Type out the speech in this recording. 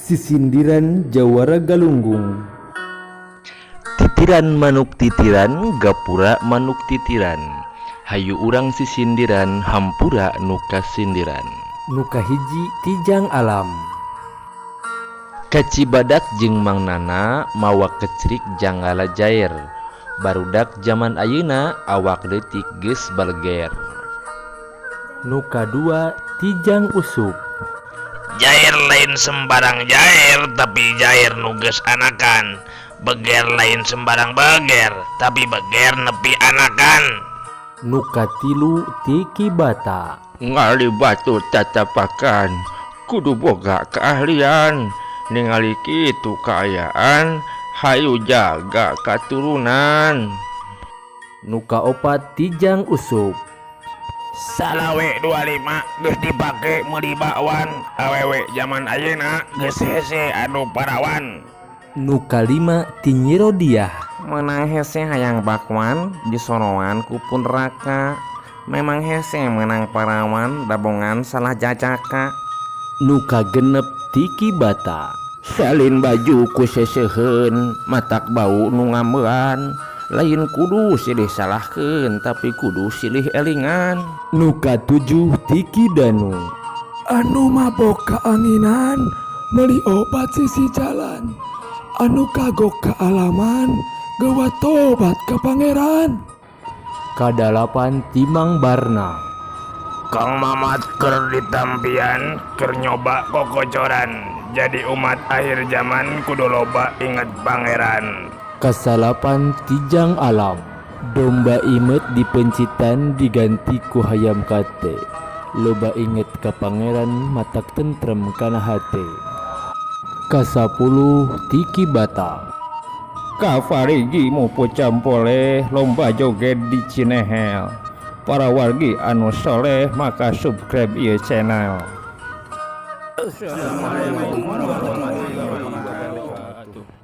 Sisindiran Jawara Galunggung. Titiran manuk titiran, gapura manuk titiran. Hayu urang sisindiran, hampura nu kasindiran. Nu kahiji, Tijang Alam. Ka Cibadak jeung Mang Nana mawa kecrik janggala jair. Barudak jaman ayeuna awak leutik geus baleger. Nu kadua, Tijang Usup. Jair lain sembarang jair, tapi jair nu geus anakan. Beger lain sembarang beger, tapi beger nepi anakan. Nu katilu, Tiki Bata. Ngali batu tatapakan kudu boga keahlian. Ningali kitu kaayaan, hayu jaga katurunan. Nu kaopat, Tijang Usup. Salawe 25 geus dipake meuli bakwan. Awewe zaman ayeuna geus hese anu parawan. Nu kalima, Ti Nyi Rodiah. Menang hese hayang bakwan, disoroan ku pun raka. Memang hese menang parawan, dabongan salah jajaka. Nu kagenep, Tiki Bata. Salin baju ku seseuheun matak bau nu ngambean. Lain kudu silih salahkeun, tapi kudu silih elingan. Nu katujuh, Tiki Danu. Anu mabok kaanginan meuli obat sisi jalan. Anu kagok kaalaman gewa tobat ka Pangeran. Kadalapan, Timang Barna. Kang Mamat keur ditampian, keur nyoba kokocoran. Jadi umat akhir zaman kudu loba inget Pangeran. Kasalapan, Tijang Alam. Domba imet dipencitan diganti ku hayam kate. Loba inget ka Pangeran matak tentrem kana hate. Kasapuluh, Tiki Bata. Kafarigi mupu campole lomba joget di Cinehel. Para wargi anu soleh maka subscribe ieu channel. Assalamualaikum warahmatullahi wabarakatuh.